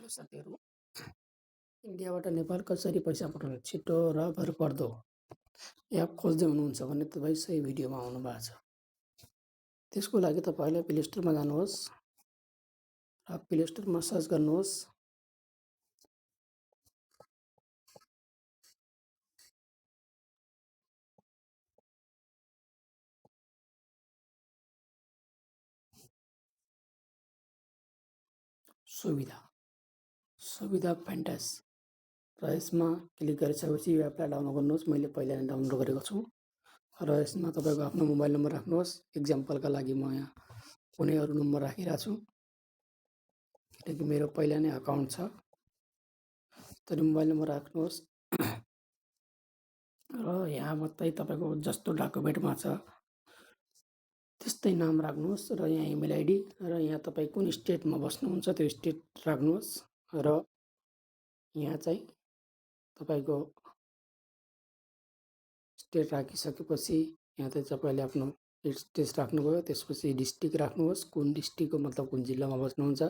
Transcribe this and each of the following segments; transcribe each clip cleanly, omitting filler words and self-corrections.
Hello साथीहरू, इन्डियाबाट नेपाल कसरी पैसा पठाउने छिटो र भरपर्दो एप खोज्दै हुनुहुन्छ भने तपाईँ सही भिडियोमा आउनुभएको छ। त्यसको लागि तपाईँले प्ले स्टोरमा जानुहोस् र प्ले स्टोरमा सर्च गर्नुहोस् सुविधा फ्यान्टास र यसमा क्लिक गरिसकेपछि यो एपलाई डाउनलोड गर्नुहोस्। मैले पहिला नै डाउनलोड गरेको छु र यसमा तपाईँको आफ्नो मोबाइल नम्बर राख्नुहोस्। इक्जाम्पलका लागि म यहाँ कुनै अरू नम्बर राखिरहेको छु किनकि मेरो पहिला नै अकाउन्ट छ। तर मोबाइल नम्बर राख्नुहोस् र यहाँ मात्रै तपाईँको जस्तो डकुमेन्टमा छ त्यस्तै नाम राख्नुहोस् र यहाँ इमेल आइडी र यहाँ तपाईँ कुन स्टेटमा बस्नुहुन्छ त्यो स्टेट राख्नुहोस् र यहाँ चाहिँ तपाईँको स्टेट राखिसकेपछि यहाँ चाहिँ तपाईँले आफ्नो स्टेट राख्नुभयो। त्यसपछि डिस्ट्रिक्ट राख्नुहोस्, कुन डिस्ट्रिक्टको मतलब कुन जिल्लामा बस्नुहुन्छ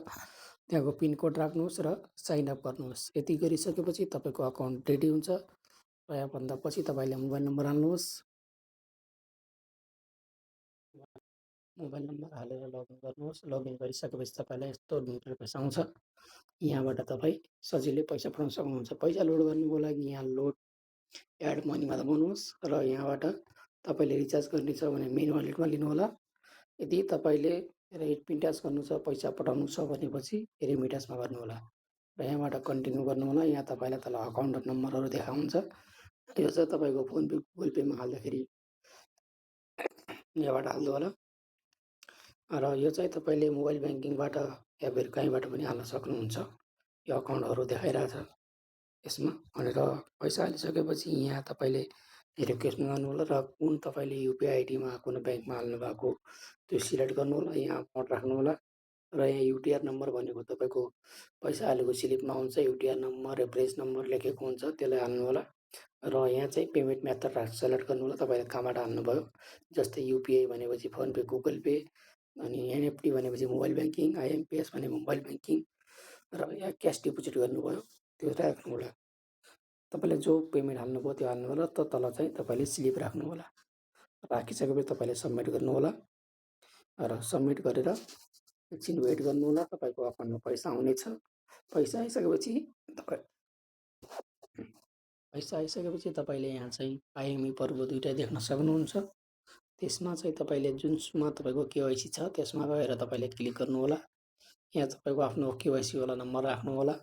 त्यहाँको पिनकोड राख्नुहोस् र साइन अप गर्नुहोस्। यति गरिसकेपछि तपाईँको अकाउन्ट रेडी हुन्छ र यहाँभन्दा पछि तपाईँले मोबाइल नम्बर हाल्नुहोस्। मोबाइल नम्बर हालेर लगइन गर्नुहोस्। लगइन गरिसकेपछि तपाईँलाई यस्तो इन्टरफेस आउँछ। यहाँबाट तपाईँ सजिलै पैसा पठाउन सक्नुहुन्छ। पैसा लोड गर्नुको लागि यहाँ लोड एड मनीमा दबाउनुहोस् र यहाँबाट तपाईँले रिचार्ज गर्ने छ भने मेन वालेटमा लिनुहोला। यदि तपाईँले रेमिट्यान्स गर्नु छ, पैसा पठाउनु छ भनेपछि रेमिट्यान्समा गर्नुहोला र यहाँबाट कन्टिन्यू गर्नुहोला। यहाँ तपाईँलाई तल अकाउन्ट नम्बरहरू देखाउँछ। यो चाहिँ तपाईँको फोन पे, गुगल पेमा हाल्दाखेरि यहाँबाट हाल्नु होला र यो चाहिँ तपाईँले मोबाइल ब्याङ्किङबाट या फिर कहीँबाट पनि हाल्न सक्नुहुन्छ। यो अकाउन्टहरू देखाइरहेछ यसमा भनेर पैसा हालिसकेपछि यहाँ तपाईँले रिक्वेस्टमा जानु होला र कुन तपाईँले युपिआई आइडीमा कुन ब्याङ्कमा हाल्नु भएको त्यो सिलेक्ट गर्नु होला। यहाँ अमाउन्ट राख्नु होला र यहाँ युटिआर नम्बर भनेको तपाईँको पैसा हालेको स्लिपमा हुन्छ। युटिआर नम्बर, रेफरेन्स नम्बर लेखेको हुन्छ, त्यसलाई हाल्नु होला र यहाँ चाहिँ पेमेन्ट मेथड सेलेक्ट गर्नु होला। तपाईँले कहाँबाट हाल्नुभयो, जस्तै युपिआई भनेपछि फोन पे, गुगल पे, अनि एनएफटी भनेपछि मोबाइल ब्याङ्किङ, आइएमपिएस भने मोबाइल ब्याङ्किङ र यहाँ क्यास डिपोजिट गर्नुभयो त्यो राख्नु होला। तपाईँले जो पेमेन्ट हाल्नुभयो त्यो हाल्नु होला। तल चाहिँ तपाईँले स्लिप राख्नु होला। राखिसकेपछि तपाईँले सबमिट गर्नु होला र सबमिट गरेर एकछिन वेट गर्नु होला। तपाईँको अकाउन्टमा पैसा आउनेछ। पैसा आइसकेपछि तपाईँले यहाँ चाहिँ आइएमई पर्व दुईटा देख्न सक्नुहुन्छ। त्यसमा चाहिँ तपाईँले जुनमा तपाईँको केवाइसी छ त्यसमा गएर तपाईँले क्लिक गर्नु होला। यहाँ तपाईँको आफ्नो केवाइसी वाला नम्बर राख्नु होला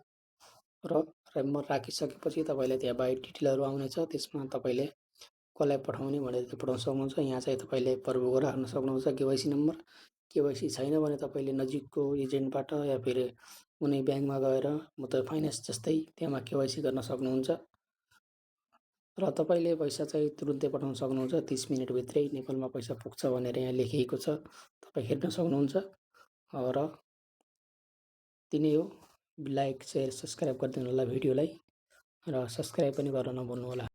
र नम्बर राखिसकेपछि तपाईँले त्यहाँ बाई डिटेलहरू आउनेछ। त्यसमा तपाईँले कसलाई पठाउने भनेर पठाउन सक्नुहुन्छ। यहाँ चाहिँ तपाईँले पर्वको राख्न सक्नुहुन्छ केवाइसी नम्बर। केवाइसी छैन भने तपाईँले नजिकको एजेन्टबाट या फिर कुनै ब्याङ्कमा गएर मतलब फाइनेन्स जस्तै त्यहाँमा केवाइसी गर्न सक्नुहुन्छ र तपाईँले पैसा चाहिँ तुरुन्तै पठाउन सक्नुहुन्छ। 30 मिनटभित्रै नेपालमा पैसा पुग्छ भनेर यहाँ लेखिएको छ, तपाईँ हेर्न सक्नुहुन्छ। र तिनै हो। लाइक, सेयर, सब्सक्राइब गरिदिनु होला भिडियोलाई र सब्सक्राइब पनि गर्न नभुल्नु होला।